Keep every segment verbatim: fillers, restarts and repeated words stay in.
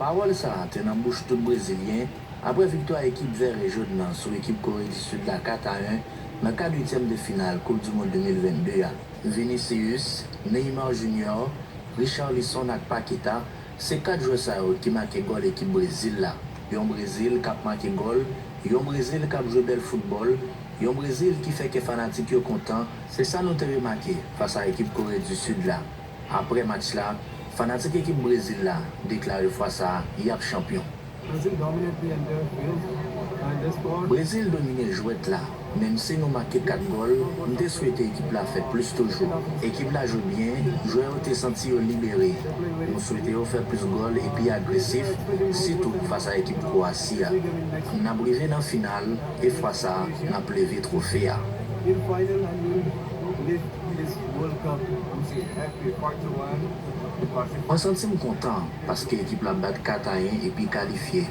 Pawòl sa a te nan bouch tout Brezilyen apre viktwa ekip Vè e Jòn nan sou ekip Kore di Sid la kat a en nan kad uityèm de final Koup di Mond de mil vennde a. Vinicius, Neymar Junior, Richarlison ak Paqueta se kat jwè sa yo ki make gòl ekip Brezil la. Yon Brezil k ap make gòl, yon Brezil k ap jwe bèl foutbòl, yon Brezil ki fè kè fanatik yo kontan, se sa nou te remake fas a ekip Kore di Sid la. Apre match la, fanatik ekip Brezil la deklare fwa sa a y ap chanpyon. Brezil domine jwèt la. Menm si nou make kat gòl, m te swete ekip la fè plis toujou. Ekip la jwe byen, jwè yo te santi yo libere. Nou swete yo fè plis gòl epi agresif, sitou fas a ekip Kwowasi a. N ap rive nan final e fwa sa a n ap leve twofe a. Mwen santi m kontan paske ekip la bat kat a en epi kalifye.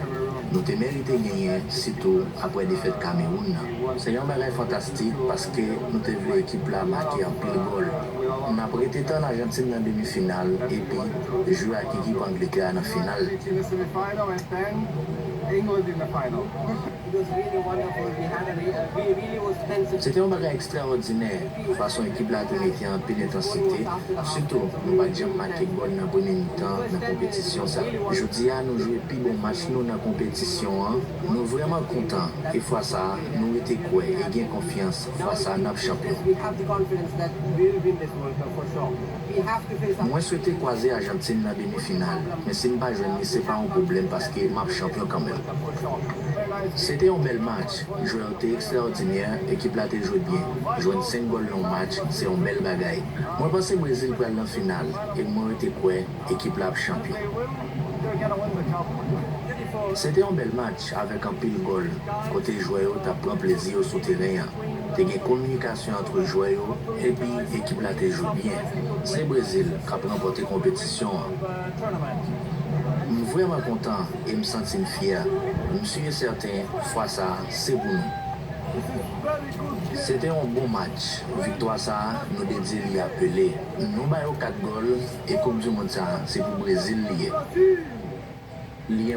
Nou te merite genyen, sitou apre defèt Kamewoun nan. Se yon bagay fantastik paske nou te vle ekip la make anpil gòl. N ap rete tann Ajantin nan demi final epi jwe ak ekip Angletè a nan final. Se te yon bagay ekstraòdinè fason ekip la te mete anpil entansite, sitou nou pa t janm make gòl nan premye mitan nan konpetisyon sa. Jodi a nou jwe pi bon match nou nan konpetisyon an. Nou vrèman kontan e fwa sa a nou rete kwè e gen konfyans fwa sa a n ap chanpyon. Mwen swete kwaze Ajantin nan demi final, men si m pa jwenn li se pa yon pwoblèm paske m ap chanpyon kanmenm. Se te yon bèl match, jwè yo te ekstraòdinè, ekip la te jwe byen. Jwenn senk gòl nan yon match, se yon bèl bagay. Mwen panse Brezil pral nan final e mwen rete kwè ekip la ap chanpyon. Se te yon bèl match avèk anpil gòl, kote jwè yo t ap pran plezi yo sou teren an. Te gen kominikasyon ant jwè yo epi ekip la te jwe byen. Se Brezil k ap ranpòte konpetisyon an. M vrèman kontan e m santi m fyè. M si e sèten fwa sa a se pou nou. Se te yon bon match. Viktwa sa a, nou dedye li a Pele. Nou ba yo kat gòl e Koup di Mond sa a, se pou Brezil li ye. Li